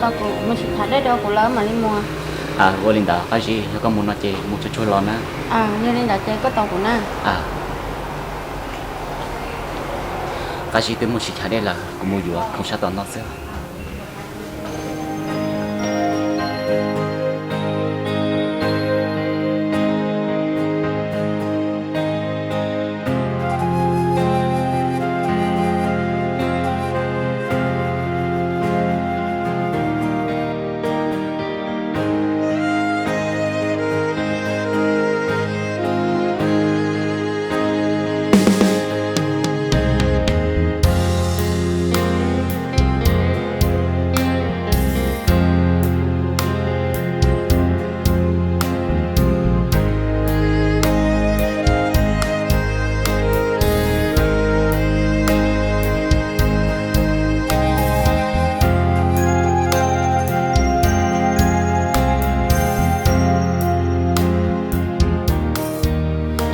Tos kuv mus tsis tham dej rau kuv lawm mam li mus. Ua li ntawd Qab Zib, yog koj mus no ces mus tsuag tsuag los na. Yog li ntawd ces koj tos kuv na. Qab Zib twb mus tsis tham dej lawm, kuv mus yuav khoom sab tom no xwb.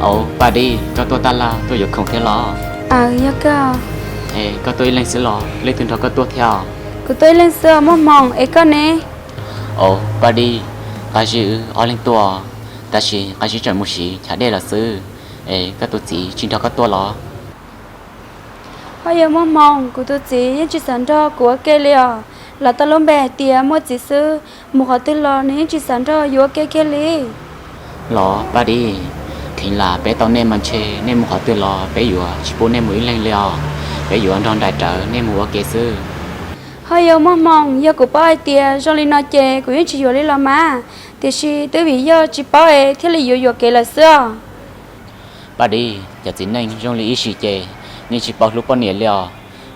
Au, Paj Dib, koj tuaj tab laj tuaj yuav khoom thiab los? Yog koj. Es koj tuaj ib leeg xwb los leej twg nrog koj tuaj thiab? Kuv tuaj ib leeg xwb os Muaj Hmoo, es koj ne? Au, Paj Dib, Qab Zib wb ob leeg tuaj, tab sis Qab Zib tseem mus siv chav dej lawm xwb. Es koj tus txiv tsis nrog koj tuaj los? Ho yog Muaj Hmoo, kuv tus txiv yeej tsis xav nrog kuv ua ke li os. Los tau lub npe hais tias Muaj Txiv xwb, mus qhov twg los nws yeej tsis xav nrog yus ua ke kiag li. Los Paj Dib, kheev lam peb tau nej mas ntshe nej mus qhov twg los peb yuav tsis pub nej mus ib leeg li os. Peb yuav nrog nraim rawv nej mus ua ke xwb. Ho yog Muaj Hmoo, yog kuv paub hais tias zoo li no ces kuv yeej tsis yuav li los mas, tiam sis twb vim yog tsis paub es thiaj li yuav yuam kev lawm xwb os. Paj Dib, cov txiv neej zoo li ib sim ces yeej tsis paub hlub poj niam li os.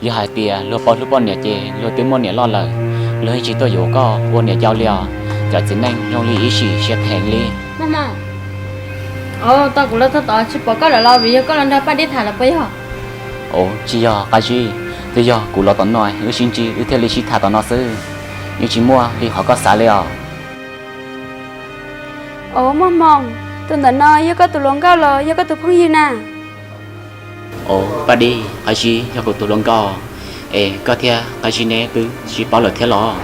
Yog hais tias luag paub hlub poj niam ces luag twb muaj niam loj lawm, luag yeej tsis tuaj yuav koj ua niam yau li os. Cov txiv neej zoo li ib sim siab phem li. Muaj Hmoo, tau kuv los txog tod tsis pom koj lawm los vim yog koj los nrog Paj Dib tham lawm puas yog? Au, tsis yog Qab Zib, twb yog kuv los tom no wb sib ntsib wb thiaj li sib tham tom no xwb. Yeej tsis muaj li qhov koj xav li os. Au Muaj Hmoo, tus ntawm no yog koj tus hluas nkauj los yog koj tus phooj ywg na? Au Paj Dib, Qab Zib yog kuv tus hluas nkauj, es koj thiab Qab Zib neb twb sib paub lawm thiab los?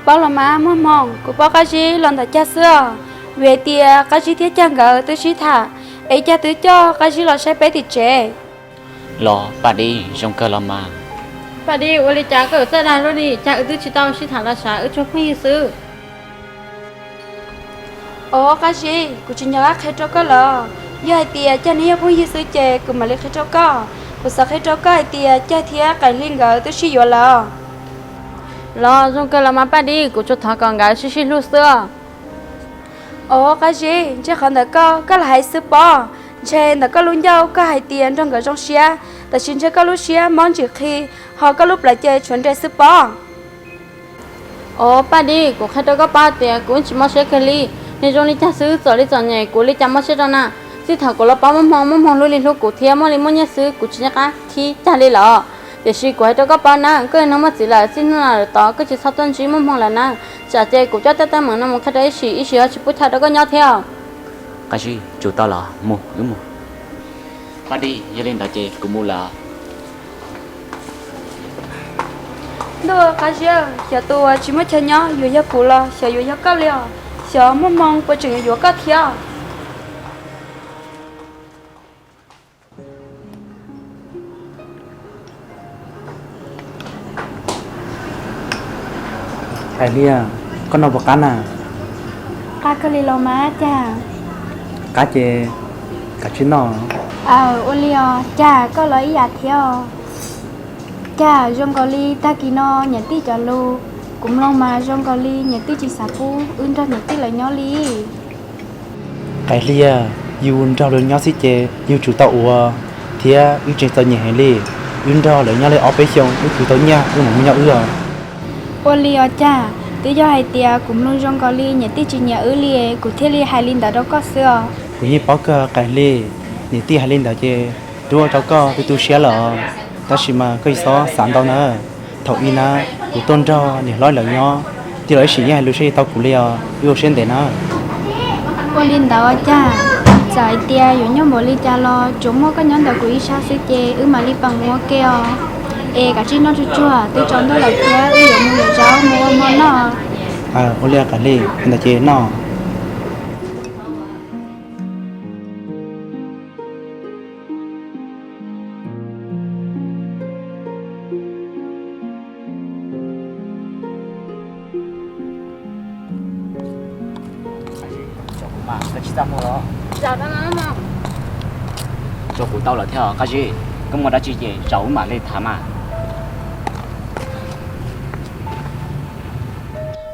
Paub los mas Muaj Hmoo, kuv paub Qab Zib los ntawm Cag xwb os, vim hais tias Qab Zib thiab Cag nkawd twb sib tham, es Cag twb coj Qab Zib los saib peb tim tsev. Los Paj Dib, zoo kawg los mas. Paj Dib, ua li cas koj yuav txawj dag luaj li, Cag wb twb tsis tau sib tham los sav, wb tsuas phooj ywg xwb. Au Qab Zib, kuv tsis nco qab qhia rau koj lawm. Yog hais tias Cag neb yog phooj ywg xwb ces kuv mam li qhia rau koj. Kuv xav qhia rau koj hais tias Cag thiab Qaim Hli nkawd twb sib yuav lawm. Los zoo kawg los mas Paj Dib, kuv tsuas thov kom nkawd sib sib hlub xwb. Au Qab Zib, ntshe qhov ntawd koj, koj lam hais xwb pob. Ntshe ntawm koj lub ncauj koj hais tias nrog nkawd zoo siab, tab sis ntshe koj lub siab mob ntsim qhi, ho koj lub plawv ces tshuav nres xwb pob. Au Paj Dib, kuv qhia rau koj paub tias kuv yeej tsis mob siab kiag li. Nws zoo li Cag xwb, txom li txom nyem kuv li cas mob siab rau na. Txij thaum kuv los paub Muaj Hmoo, Muaj Hmoo hlub li hlub kuv thiab muaj li muaj nyiaj xwb kuv tsis nco qab khib Cag li lawm. Tiam sis kuv hais rau koj paub na, koj yog neeg muaj txiv lawm, txij hnub no lawm tod koj tsis txhob tuaj ntsib Muaj Hmoo lawm na. Tsam ces kuv coj tej teeb meem no mus qhia rau ib sim, ib sim ho tsis pub chaw rau koj nyob thiab. Qab Zib, tsum tau los mus, wb mus. Paj Dib, yog li ntawd ces kuv mus lawm. Ntuj Qab Zib, xyov tus uas tsis muaj chaw nyob yuav yog kuv los xyov yuav yog koj li os. Xyov Muaj Hmoo puas tseem yuav yuav koj thiab. Hais li, koj noj puas qab na? Qab kawg li los mas Cag. Qab ces kav tsij noj. Aw, ua li os Cag, koj los ib yam thiab os. Cag, zoo nkaus li tag kis no niam tij cov lus, kuv mloog mas zoo nkaus li niam tij tsis xav pub wb nrog niam tij lawv nyob li. Qais Hli, yus nrog luag nyob xwb ces yus tsum tau ua thiab, wb tseem txom nyem heev li. Wb nrog lawv nyob li ob peb xyoos wb khwv tau nyiaj wb mam mus nyob wb os. Ua li os Cag, twb yog hais tias kuv mloog zoo nkaus li niam tij tsis nyiam wb li, kuv thiaj li hais li ntawd rau koj xwb os. Kuv yeej paub kawg Qais Hli, niam tij hais li ntawd ces rub rau koj tu tu siab lawm os. Tab sis mas koj tsis txhob xav ntau na. Thaum ub na, kuv tuaj nrog niam hlob lawv nyob, tij laug Ib Sim yeej hais lus saib tsis taus kuv li os, wb ua siab ntev na. Ua li ntawd Cag, txawm hais tias yuav nyuaj npaum li cas los tsuas muaj koj nyob ntawm kuv ib sab xwb ces wb mam li pab mus ua ke os. Es kav tsij noj tsuag tsuag, twb tsaus ntuj lawm thiab, wb yuav mus yuav zaub mus ua hmo noj. Ua li Kav Lis, ntawd ces noj. Tso kuv tau lawm thiab Qab Zib, koj muaj dab tsi ces tsaus wb mam li tham mas.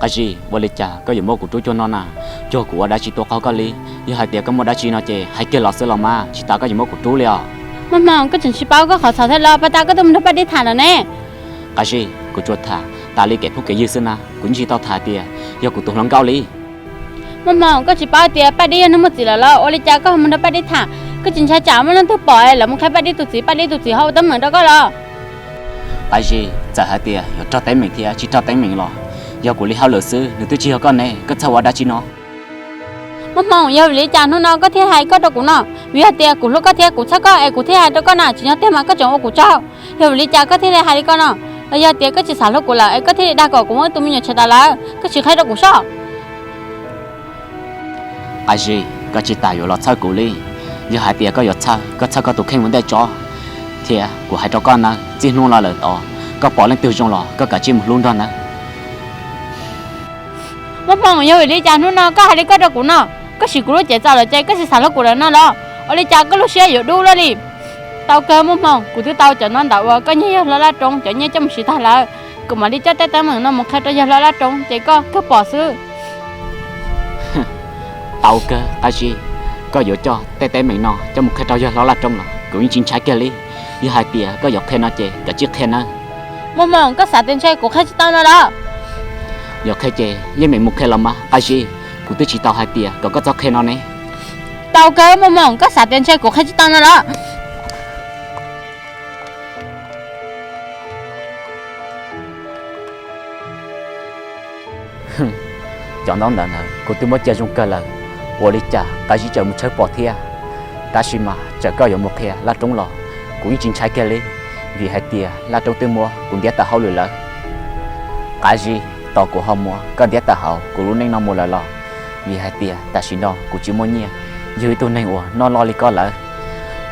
Qab Zib, ua li cas koj yuav muab kuv rub cuag no na? Cuag kuv ua dab tsi tua qaug koj li? Yog hais tias koj muaj dab tsi no ces hais kiag los xwb los mas, tsis tas koj yuav muab kuv rub li os. Muaj hmoo, koj tseem tsis paub koj qhov txhaum thiab los? Pas tas koj twb mus nrog Paj Dib tham lawm ne. Qab Zib, kuv tsuas tham tas li kev phooj kev ywg xwb na, kuv yeej tsis tau tham tias yog kuv tus hluas nkauj li. Muaj hmoo, koj tsis paub tias Paj Dib yog neeg muaj txiv lawm los? Ua li cas koj ho mus nrog Paj Dib tham? Koj tsis ntshai tsam muaj leej twg pom es lawv mus qhia Paj Dib tus txiv, Paj Dib tus txiv ho ua teeb meem rau koj los? Qab Zib, txawm hais tias yuav raug teeb meem thiab tsis raug teeb meem los yog kuv li hauj lwm xwb, nws twb tsis yog koj ne, koj txhob ua dab tsi no. Muaj hmoo, yog vim li cas hnub no koj thiaj hais koj rau kuv no? Vim yog tias kuv hlub koj thiab kuv txhawj koj es kuv thiaj hais rau koj na, tsis yog tiag mas koj tseem ua kuv tsaug. Yog vim li cas koj thiaj li hais li ko no? Los yog tias koj tsis xav hlub kuv lawm es koj thiaj li dag kom kuv muab wb tus me nyuam tshem tas lawm? Koj sim qhia rau kuv soj. Qab Zib, koj tsis tas yuav los txhawj kuv li. Yog hais tias koj yuav txhawj, koj txhawj koj tus kheej ua ntej tso. Thiab kuv hais rau koj nawb, txij hnub no lawm tod, koj pom leej twg zoo los koj kav tsij mus hlub nrog nawb. Muaj hmoo, yog vim li cas hnub no koj hais li koj rau kuv no? Koj siv kuv lub cev txaus lawm ces koj tsis xav hlub kuv lawm no los? Ua li cas koj lub siab yuav dub luaj li? Tau kawg Muaj Hmoo, kuv twb tau cov no ntawm uas koj nyiag yawg hlob Laj Roob cov nyiaj coj mus siv tag lawm. Kuv mam li coj tej teeb meem no mus qhia rau yawg hlob Laj Roob ces koj kawg pom xwb. Tau kawg Qab Zib, koj yuav coj tej teeb meem no coj mus qhia rau yawg hlob Laj Roob los kuv yeej tsis ntshai kiag li. Yog hais tias koj yuav qhia no ces kav tsij qhia nawb. Muaj Hmoo, koj xav tias ntshe kuv qhia tsis tau no los? Yog qhia ces yeej meem mus qhia los mas Qab Zib, kuv twb tsis tau hais tias kom koj txhob qhia no ne. Tau kawg Muaj Hmoo, koj xav tias ntshe kuv qhia tsis tau no los? Cov ntaub ntawv ntawd kuv twb muab cia zoo kawg lawm, ua li cas Qab Zib tseem mus tshawb pom thiab? Tab sis mas txawm koj yuav mus qhia Laj Roob los kuv yeej tsis ntshai kiag li, vim hais tias Laj Roob twb muab kuv ntiab tawm hauj lwm lawm. Qab Zib, tos kuv ho muab koj ntiab tawm hauv kuv lub neej no mus lawm los, vim hais tias tam sim no kuv tsis muaj nyiaj yug ib tug neeg uas noj loj li koj lawm.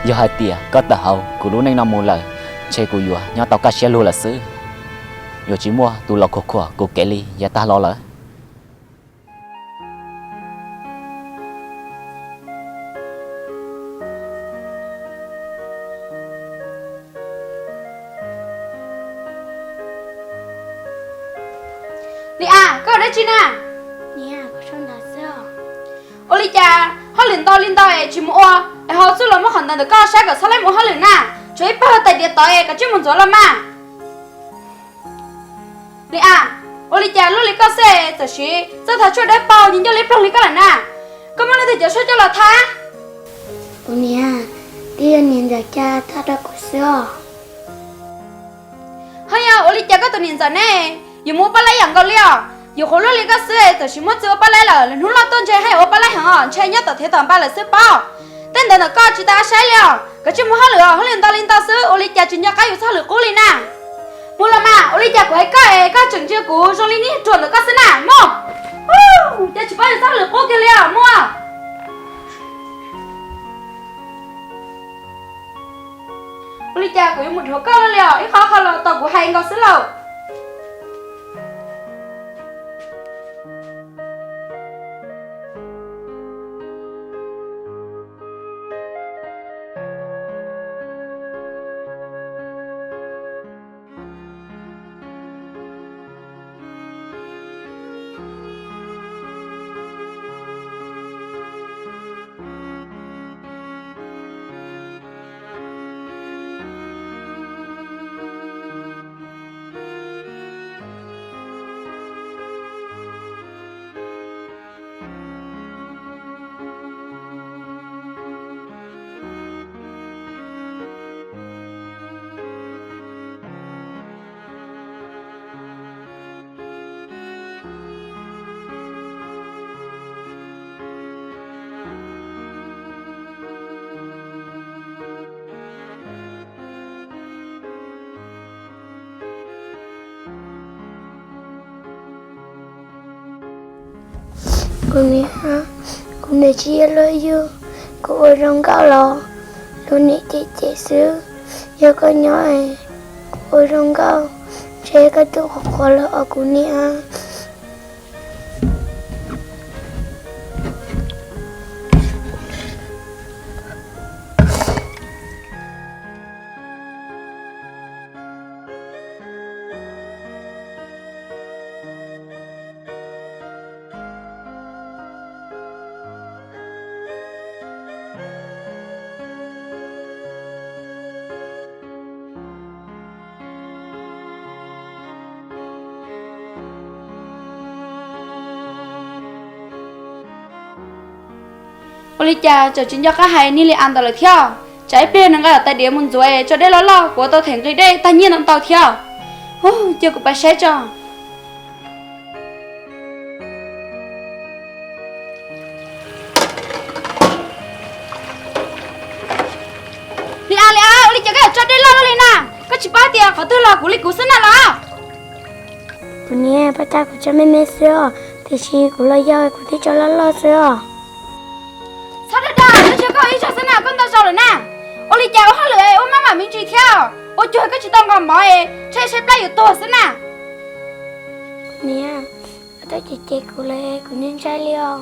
Yog hais tias koj tawm hauv kuv lub neej no mus lawm, ntshe kuv yuav nyob tau kaj siab lug lawm xwb. Yuav tsis muaj tus los khuam khuam kuv kev li yav tag los lawm. Li As, koj ua dab tsi na? Ua li cas hauj lwm ntau li ntau es tsis mus ua, es ho xub los muab qhov ntawd ntawm koj saib kom txhob laib mus ua hauj lwm na. Tshuav ib pawg tais diav tod es koj tsis mus ntxuav los mas. Li As, ua li cas luaj li koj xwb es txawm siv txoj thas tshuaj dawb paug nyob li ploog li koj lawm na? Koj muaj leej twg cov tshuaj coj los thab? Kuv niam, twb yog niam ntxawm Cas thab rau kuv xwb os. Ho yog ua li cas koj tus niam ntxawm ne, yuav mus ua paj laib yam nkaus li os? Yuav qhuav luaj li koj xwb es txawm siv muab txwv ua paj laib lawm, lwm hnub loj tuaj ntshe haj ua paj laib heev os, ntshe nyob tom thiav tom npab lawm xwb pob. Tej ntawd ntawm koj tsis tas saib li os, koj tsis mus hauj lwm os, hauj lwm ntau li ntau xwb, ua li cas tsis nco qab yus txoj hauj lwm qub li na? Mus los mas, ua li cas kuv hais koj es koj tseem ntsia kuv zoo li niag ruam ntawm koj xwb na, mus. Cas tsis paub yus txoj hauj lwm qub kiag li os, mus. Ua li cas kuv yuav mus dhuav koj li os, ib qho qho los tau kuv hais nkaus xwb lauj. Kuv niam, kuv niam tsis yog luag yug, kuv ua zoo nkauj los luag niam cem cem xwb. Yog koj nyob es kuv ua zoo nkauj, ntshe koj twb qhuav qhuav los os kuv niam. Ua li cas tseem tsis nco qab hais Nis Lis As ntawd lawm thiab? Tsam ib pliag nws nqa tais diav mus ntxuav tso dej loj loj, kuv tau them nqi dej tag nyiaj ntau ntau thiab. Cia kuv pais saib tso. Lis As, Lis As, ua li cas koj yuav tso dej loj loj li na? Koj tsis paub tias qhov twg los kuv li kuv xwb na los? Kuv niam, pab tag kuv tso me me xwb os, tiam sis kuv los yog kuv thiaj tso loj loj xwb os. Txhob dag dag, nyob tsam koj ib zaug xwb na koj ntau zaus lawm na. Ua li cas ua hauj lwm es ua maj mam me ntsis thiab, ua cuag koj tsis tau nqos mov es tshaib tshaib plab yuav tuag xwb na. Niam, koj twb cem cem kuv lawm, kuv ntshai ntshai li os.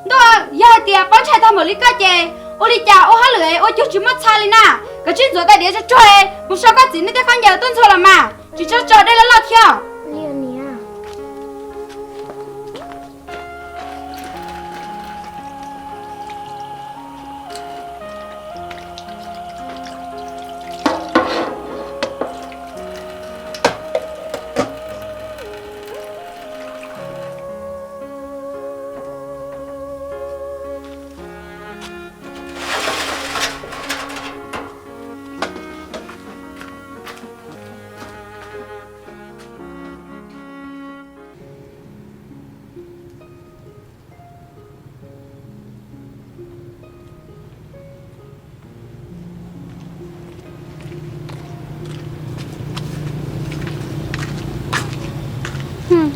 Ntuj, yog hais tias paub ntshai tag npaum li koj ces ua li cas ua hauj lwm es ua cuag tsis muaj txha li na. Koj cia li ntxuav tais diav tsuag tsuag es mus sau koj txiv nej tej khaub ncaws tuaj ntxhua los mas, tsis txhob tso dej loj loj thiab.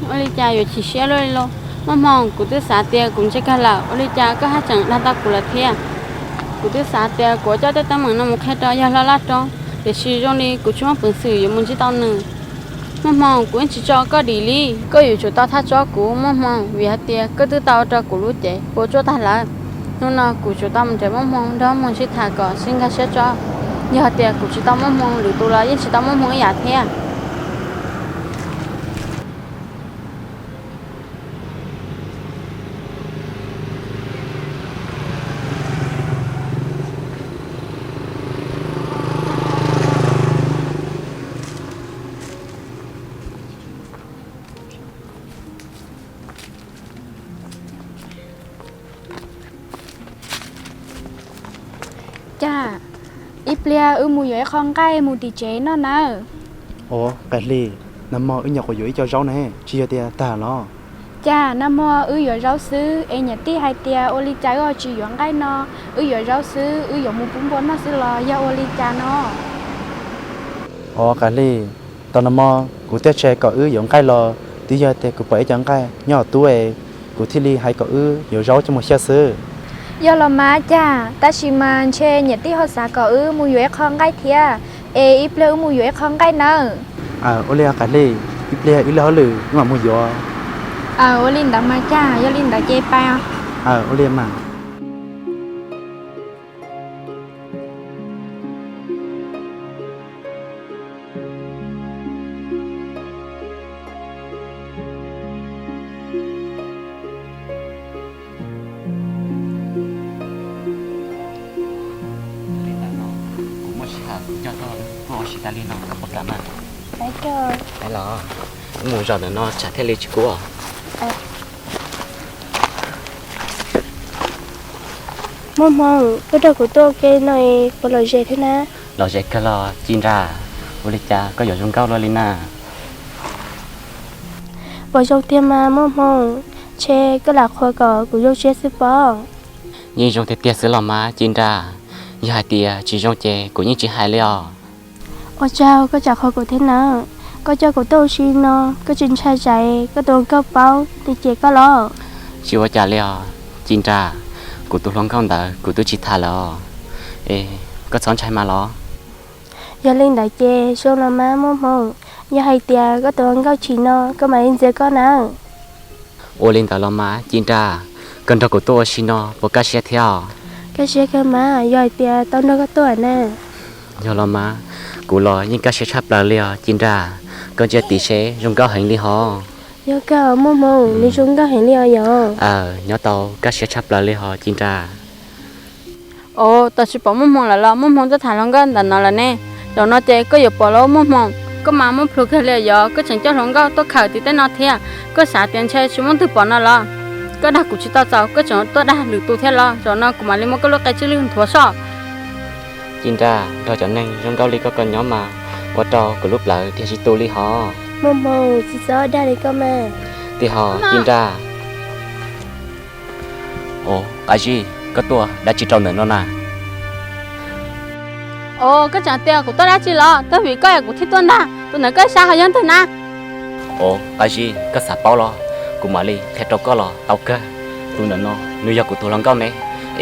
Ua li cas yuav chim siab luaj li lauj? Muaj hmoo, kuv twb xav tias kuv ntse kawg lawm, ua li cas koj haj tseem dag tau kuv lawm thiab? Kuv twb xav tias kuv yuav coj tej teeb meem no mus qhia rau yawg hlob Laj Roob, tiam sis zoo li kuv tsis muaj peev xwm yuav mus ntsib tau nws. Muaj hmoo, kuv yeej tsis tso koj dim li, koj yuav tsum tau thaj tso kuv Muaj hmoo, vim hais tias koj twb tau ua rau kuv lub cev puas tsuaj tag lawm. Hnub no kuv tsum tau mus nrhiav Muaj hmoo nrog Muaj hmoo sib tham kom sib nkag siab tso. Yog hais tias kuv tsis tau Muaj hmoo, lwm tus los yeej tsis tau Muaj hmoo ib yam thiab. Cas ib pliag wb mus yuav ib qho nqaij mus tim tsev noj nawb. Ua, Qaim Hli, nag hmo wb nyuam qhuav yuav ib co zaub ne, tsis yog tias tag los? Cas nag hmo wb yuav zaub xwb es niam tij hais tias ua li cas wb tsis yuav nqaij no, wb yuav zaub xwb, wb yuav mus pub npua noj xwb los yog ua li cas no? Ua, Qaim Hli, tau nag hmo kuv thiaj tsis hais kom wb yuav nqaij los, twb yog tias kuv pom ib co nqaij nyob hauv tub es kuv thiaj li hais kom wb yuav zaub coj mus xyaw xwb. Yog los mas Cas, tab sis mas ntshe niam tij ho xav kom wb mus yuav ib qho nqaij thiab, es ib pliag wb mus yuav ib qho nqaij nawb. Aw, ua li Qaim Hli, ib pliag wb lig hauj lwm wb mam mus yuav. Aw, ua li ntawd mas Cas, yog li ntawd ces pais. Aw, ua li mas. Li ntawd no, kuv muaj sij hawm kuv coj koj tuaj ua si tas li no koj puas kam mas? Los, wb mus zos ntawm no tsam thiaj li tsis kub. Muaj hmoo, koj nrog kuv tuaj ua ke no es puas lom zem thiab na? Lom zem kawg los Ci Nra, ua li cas koj yuav zoo nkauj luaj li na? Puas zoo tiag mas Muaj hmoo, ntshe koj lam qhuas kom kuv zoo siab xwb pob. Yeej zoo tiag tiag xwb los mas Ci Nra, yog hais tias tsis zoo ces kuv yeej tsis hais li os. Ua tsaug koj tsam qhuas kuv thiab nawb. Koj coj kuv tuaj ua si no, koj tsis ntshai tsam koj tus hluas nkauj paub nws cem koj los? Tsis ua cas li os Ci Nra, kuv tus hluas nkauj ntawd kuv twb tsis tham lawm os. Es koj txhob ntshai mas los. Yog li ntawd ces zoo los mas Muaj Hmoo, yog hais tias koj tus hluas nkauj chim no koj mam li ntxias koj nawb. Ua li ntawd los mas Ci Nra, koj nrog kuv tuaj ua si no puas kaj siab thiab os? Kaj siab kawg mas, yog hais tias tau nrog koj tuaj na. Yog los mas, kuv los yeej kaj siab tshaj plaws li os Ci Nra, koj ntsia tim seb zoo nkauj heev li hos. Yog kawg Muaj Hmoo, nws zoo nkauj heev li os yog. Nyob tau kaj siab tshaj plaws li hos Ci Nra. Os, tab sis pom Muaj Hmoo lawm los? Muaj Hmoo twb tham hluas nkauj ntawm no lawm ne. Zaum no ces koj yuav pom los Muaj Hmoo, koj mas muaj plhus kawg li yog koj tseem coj hluas nkauj tuaj khawm tim tej no thiab. Koj xav tias ntshe tsis muaj twg pom no los? Koj dag kuv tsis tau txaus, koj tseem tuaj dag lwm tus thiab los? Zaum no kuv mam li muab koj lub qe tswb lwg nthuav soj. Ci Nra, nrog cov neeg zoo nkauj li koj kom nyob mas ua rau kuv lub plawv dhia tsis tu li hos. Muaj Hmoo, tsis txhob dag li koj mas. Tij hos Ci Nra. Os, Qab Zib, koj tuaj dab tsi rau ntawm no na? Os, koj tseem tias kuv tuaj dab tsi los? Twb vim koj es kuv thiaj tuaj ntag. Tus ntawm koj sab ho yog leej twg na? Os, Qab Zib, koj xav paub los? Kuv mam li qhia rau koj los tau kawg. Tus ntawm no nws yog kuv tus hluas nkauj ne,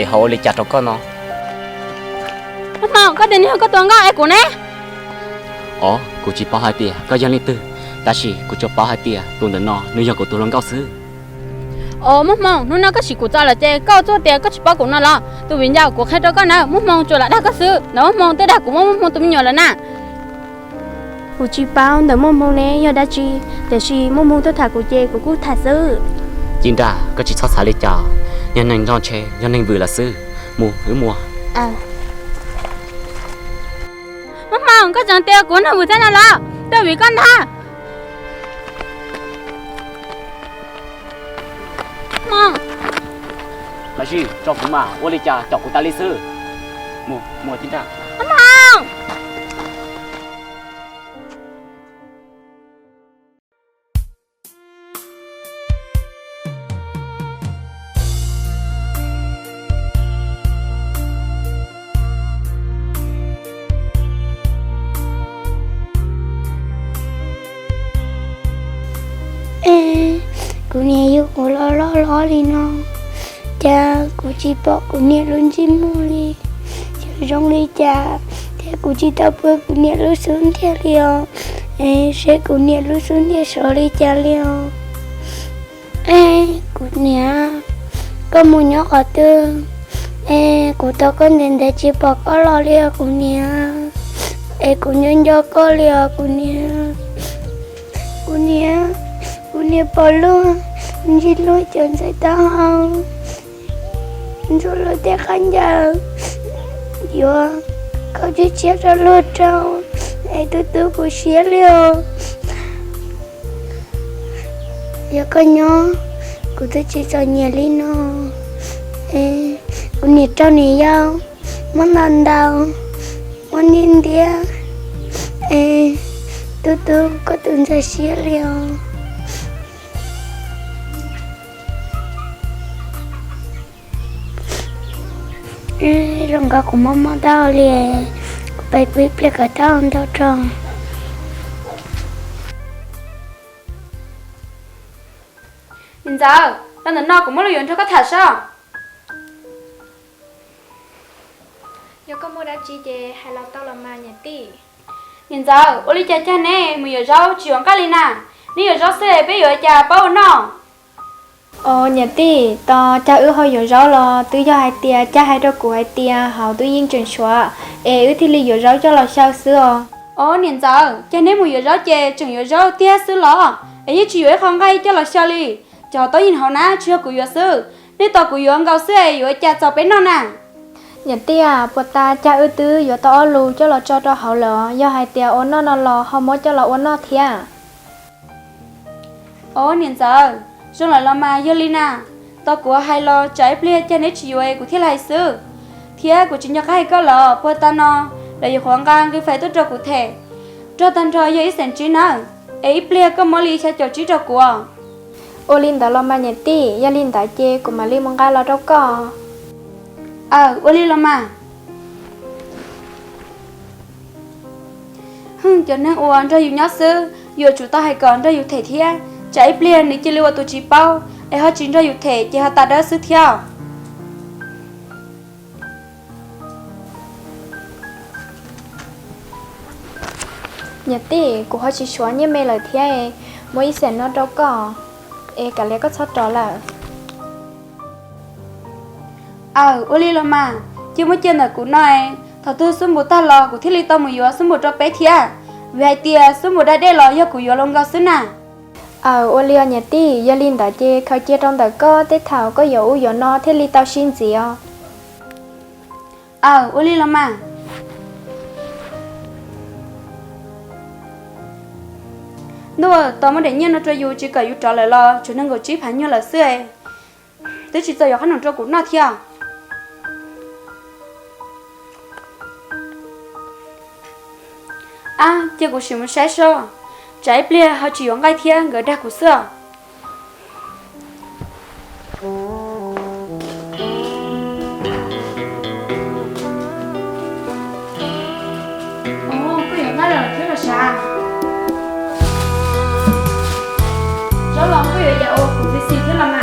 es ho ua li cas rau koj no? Muaj Hmoo, koj tias nws yog koj tus hluas nkauj es kuv ne? Os, kuv tsis paub hais tias koj yog leej twg, tab sis kuv tsuas paub hais tias tus ntawm no nws yog kuv tus hluas nkauj xwb. Os, Muaj Hmoo, hnub no koj sim kuv txo lawm ces koj txuj tias koj tsis paub kuv no los? Tus viv ncaus, kuv qhia rau koj nawb, Muaj Hmoo tsuas lam dag koj xwb. Ntawm Muaj Hmoo twb dag kuv muaj Muaj Hmoo tus me nyuam lawm na. Kuv tsis paub ntawm Muaj Hmoo ne yog dab tsi, tiam sis Muaj Hmoo tuaj tham kuv ces kuv kuj tham xwb. Ci Nra, koj tsis txhob xav li cas, yog neeg nrog ntshe yog neeg vwm lawm xwb. Mus wb mus. Muaj Hmoo, koj tseem tias kuv neeg vwm thiab no los? Twb vim koj ntag. Qab Zib, tso kuv mas, ua li cas caum kuv tas li xwb. Mus, mus Ci Nra. Es kuv niam yug kuv los loj hlob li no, cas kuv tsis pom kuv niam lub ntsej muag li. Yog zoo li cas thiab kuv tsis tau pw kuv niam lub xub ntiag li os? Es seb kuv niam lub xub ntiag sov li cas li os? Es kuv niam, koj mus nyob qhov twg? Es kuv tos koj ntev ntev tsis pom koj los li os kuv niam. Es kuv nco nco koj li os kuv niam. Kuv niam, kuv niam pom luag ntsib luag cov ntxhais taub hau ntxuav luag tej khaub ncaws, yuav khau tshiab tshiab rau luag rau, es tu tu kuv siab li os. Yog koj nyob, kuv twb tsis txom nyem li no. Es kuv niam raug niam yau muab ntaus ntaus, muab ntiab ntiab, es tu tu koj tus ntxhais siab li os. Zoo nkaus kuv mob mob taub hau li, kuv pais pw ib pliag kom taub hau ntau tso. Niam ntxawm, los ntawm no kuv muaj lus yuav nrog koj tham sob. Yog koj muaj dab tsi ces hais los tau los mas niam tij. Niam ntxawm, ua li cas cag neb mus yuav zaub tsis yuav nqaij li na? Neb yuav zaub xwb peb yuav cas paub ua noj? Os niam tij, tos cag wb ho yuav zaub los twb yog hais tias cag hais rau kuv hais tias hauv twb yeej tseem suav, es wb thiaj li yuav zaub coj los xyaw xwb os. Os niam ntxawm, cag neb mus yuav zaub ces tseem yuav zaub tiag xwb los? Es yeej tsis yuav ib qho nqaij coj los xyaw li. Cov taub yeej hauv na tsis yog kuv yuav xwb, nej tos kuv yuav nkaus xwb es yuav cas txaus peb noj na? Niam tij, puas tas cag wb twb yuav tau ob lus coj los tso rau hauv lawm, yog hais tias ua noj no los ho muab coj los ua noj thiab. Os niam ntxawm, zoo lawm los mas yog li na. Tos kuv hais los tsam ib pliag cag neb tsis yuav es kuv thiaj li hais xwb. Thiab kuv tsis nco qab hais koj los puag ta no, lawv yuav qhuav nqa nqi fais tuaj rau kuv them. Rog tag nrho yog ib xees tsib nawb, es ib pliag koj muab li xya caum tsib rau kuv. Ua li ntawd los mas niam tij, yog li ntawd ces kuv mam li mus nqa los rau koj. Aw, ua li los mas. Hwj, cov neeg uas nrog yus nyob xwb, Yuav tsum tau hais kom nrog yus them thiab, tsam ib pliag nws cia li ua tus tsis paub es ho tsis nrog yus them ces ho tas dawb xwb thiab. Niam tij, kuv ho tsis suav nyiaj me lawm thiab, muab ib xees no rau koj, es kav liam koj txhob rov lawm. Aw, ua li los mas, cia muab cia ntawm kuv no, thaum twg xub npum tag los kuv thiaj li tau mus yuav xub npum rau peb thiab, vim hais tias xub npum da dej los yog kuv yuav los nkaus xwb na. Aw, ua li os niam tij, yog li ntawd ces khaws cia rau ntawm koj tej thaum koj yuav ub yuav no thiaj li tau sib ntxiv os. Aw, ua li los mas. Ntuj, tos muab daim nyiaj no rau yus tsis kom yus rov lawm los tsuas nees nkaum tsib phav nyuag lawm xwb, twb tsis txaus yuav qhob noom rau kuv noj thiab. Ab, cia kuv sim mus saib seb, tsam ib pliag ho tsis yuav nqaij thiab nkawd dag kuv xwb os. Koj yuav nqaij los thiab los sav? Tsob los koj yuav yam uas kuv xis xis thiab los?